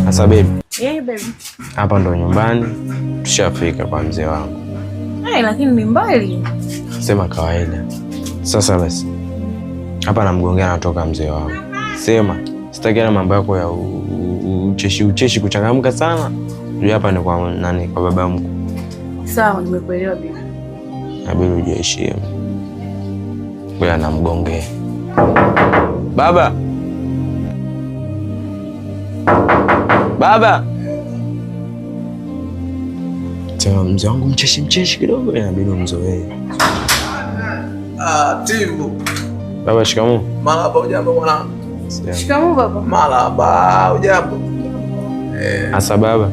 Sasa baby. Yeah, baby. Hapa ndo nyumbani tushafika kwa mzee wangu. Hey, lakini ni mbali. Sema kawaida. Sasa basi hapa namgongea, natoka mzee wangu. Sema sitaki na mambo yako ya ucheshi ucheshi kuchangamka sana. Hapa ni kwa nani? Kwa baba mkwe. Sawa, nimekuelewa bibi. Nabidi ujiheshimu. Ngoja namgongea. Baba. Baba. Sema mzee wangu mcheshi mcheshi kidogo, inabidi umzoee. Ah, Tivu. Baba, shikamoo. Marhaba, ujambo mwanangu? Shikamoo baba. Marhaba, ujambo? Asa baba.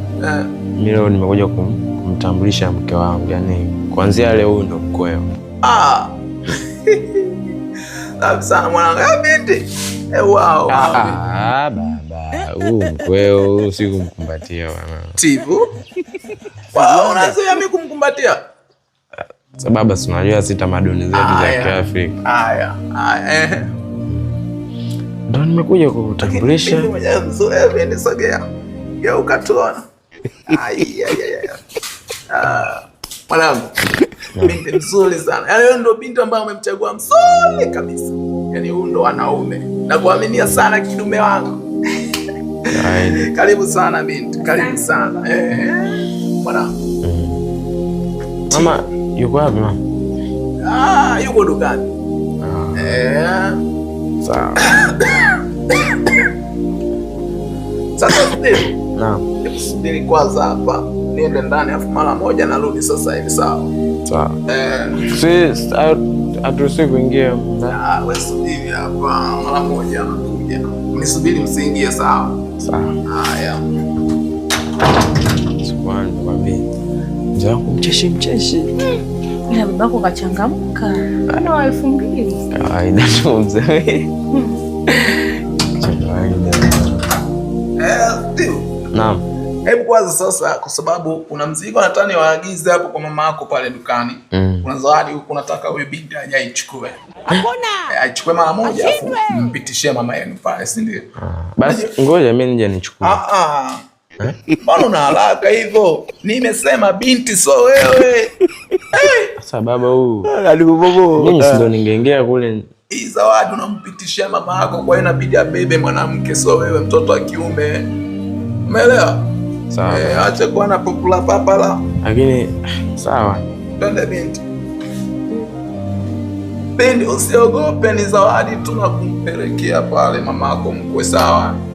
Mimi leo nimekuja kumtambulisha mke wangu, yaani kuanzia leo huyu ndo mkweo. Ah. Safi sana mwanangu. Binti. Wow. Ah, baba, huu mkweo si kumkumbatia bwana. Tivu. Wow, unazoea mimi kumkumbatia? Sababu si unajua si tamaduni zetu za Kiafrika. Haya, haya. Ndio nimekuja kukutambulisha. Mimi mwenyewe mzuri, nisogea. Geuka tuona. Ai ai ai. Ah, mwanangu. Binti mzuri sana. Yaani wewe ndio binti ambaye umemchagua mzuri kabisa. Yaani huyu ndo wanaume. Nakuaminia sana kidume wangu. Karibu sana binti, karibu sana. Mwanangu. Mama yuko wapi mama? Ah, yuko dukani. Sawa. Sasa subiri. Naam. Subiri kwanza hapa. Niende ndani afu mara moja narudi sasa hivi, sawa? Sawa. Si haturuhusiwi kuingia. Ah, wewe subiri hapa mara moja nakuja. Nisubiri msiingie, sawa? Sawa. Haya. Subhani nakwambia. Mzee wangu mcheshi mcheshi. Ila babako kachangamka. Ana wa 2000. Kawaida tu mzee. Kawaida. Ndio. Naam. Hebu kwanza sasa, kwa sababu kuna mzigo nataka niwaagize hapo kwa mama yako pale dukani. Kuna zawadi huko nataka huyu binti aje aichukue. Hakuna. Aichukue mara moja afu mpitishie mama yenu pale, si ndio? Basi ngoja mimi nije nichukue. Ah ah. Mbona una haraka hivyo? Nimesema binti sio wewe. Sasa baba huyu. Alikubobo. Mimi si ndo ningeingia kule. Hii zawadi unampitishia mama yako, kwa hiyo inabidi abebe mwanamke, sio wewe mtoto wa kiume. Umeelewa? Sawa. Acha kuwa na popula papala. Lakini sawa. Twende binti. Binti usiogope, ni zawadi tu na kumpelekea pale mamako mkwe, sawa?